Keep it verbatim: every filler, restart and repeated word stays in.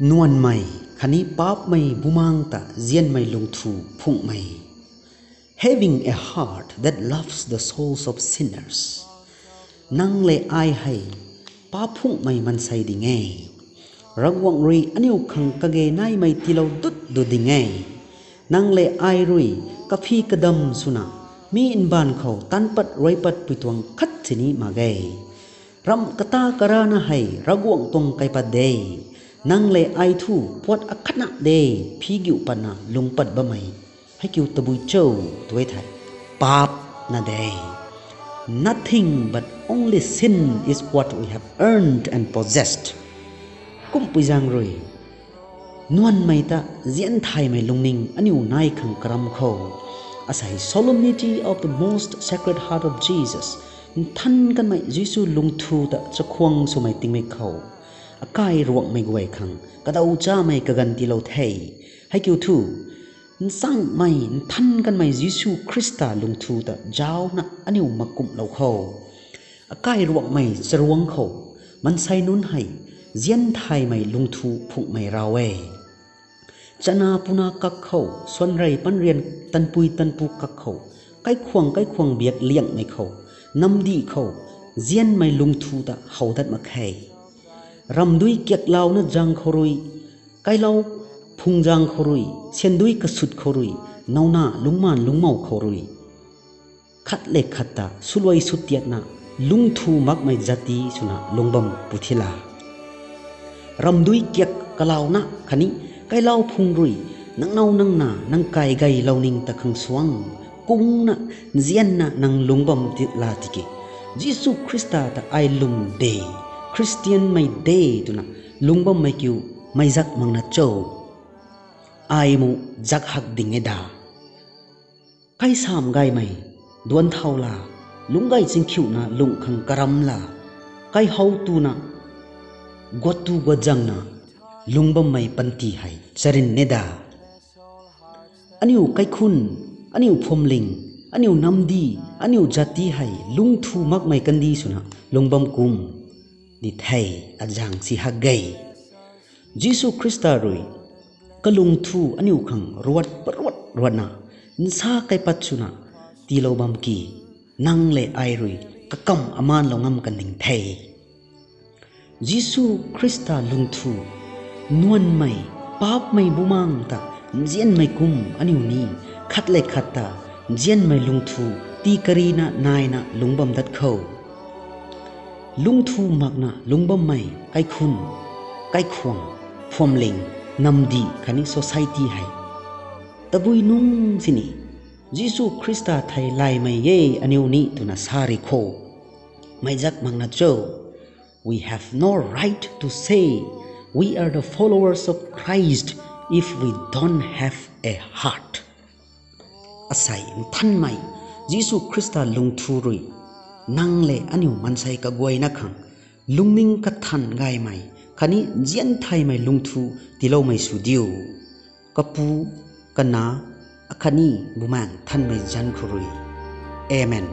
Nuanmei khatni paapmei bumaeng ta nzianmei lungthu phunghmei. Having a heart that loves the souls of sinners. Nang le ai hei paap phunghmei maansei ding e. Ravguangc rui aniu khang kage naimei tiilou dut du ding e. Nang le ai rui kaphi kadam swna mi mbaanv khou taanc pat ruai patpui tuang khat sini mak ge. Ramh kata karana hei Ravguangc tuang kaipat de. Nang le ai thu puat akhatna de, phi giu patna lungc pat bammei hei kiu tabui cho tw e thei, paapna de. Nothing but only sin is what we have earned and possessed. Kumpui zaeng rui nuanmei ta nzian thaymei lungning aniu nai khang karam khou, asei Solemnity of the Most Sacred Heart of Jesus, nthan kanmei Jisu lungthu ta chakhwang swmei tingmik khou, akai ruangmei guay khang kadaw chamei kaganv tiilou the. Hei kiu thu, nchangmei nthan kanmei Jisu Khrista lungthu ta zaucna aniu makumhlou khou, akai ruangmei charuangc khou maansei nunc hei nzian thaymei lungthu phunghmei raw e. Chana puna kak khou, suanrei panrian tanpui tanpu kak khou, kaikhwang kaikhwang biak liangmei khou, namdih khou, nzianmei lungthu ta how dat mak khe. Ramdui kiaklauna zaeng khou rui, kailau phung zaeng khou rui, syandui kasut khou rui, nowna lungcmaanv lungcmow khou rui, khat le khat ta swluai swtiatna lungthu makmei zati swna lungc bam pu thi la. Ramdui kiak kalauna khatni kailau phung rui, nang now nang na nang kai gaylou ning ta khang suang, kungna, nzianna nang lungc bam ti la tiki, Jisu Khrista ta ai lwm de, Khristianmei de twna lungc bammei kiu meic zak makna cho? Ai mu zak hak ding e da. Kaisamh gaymei duanc thau la, lungc gay chingkhiuna lungh khang karam la, kaihow tuna, guat tu guat zangna lungc bammei panty hei charyn e da. Aniu kaikhun, aniu phuamling, aniu namdi, aniu zati hei lungthu makmei kandih swna lungc bam kum di the, azang si hak ge. Jisu Khrista rui kalungthu aniu khang ruat paruat ruatna nsa kaipat swna tiilou bam ki, nang le ai rui kakam amaanlou ngam kan ding the. Jisu Khrista lungthu, nuanmei, paapmei bumaeng ta nzianmei kum aniu ni khat le khat ta nzianmei lungthu tii karina naina lungc bam dat khou, lungthu makna lungc bammei kaikhun, kaikhwang, phuamling, namdi khatni society hei tabui nungc sini Jisu Khrista thei laymei e aniu ni twna sa ri kho, meic zak makna cho? We have no right to say we are the followers of Christ if we don't have a heart. Asei nthanmei Jisu Khrista lungthu rui nang le aniu maansei kaguayna khang lungning kathan gaymei khatni nzian thaymei lungthu tiiloumei sw diu. Kapu, Kanac, akhatni Bumaengh Nthanmei zanc khou rui. Amen.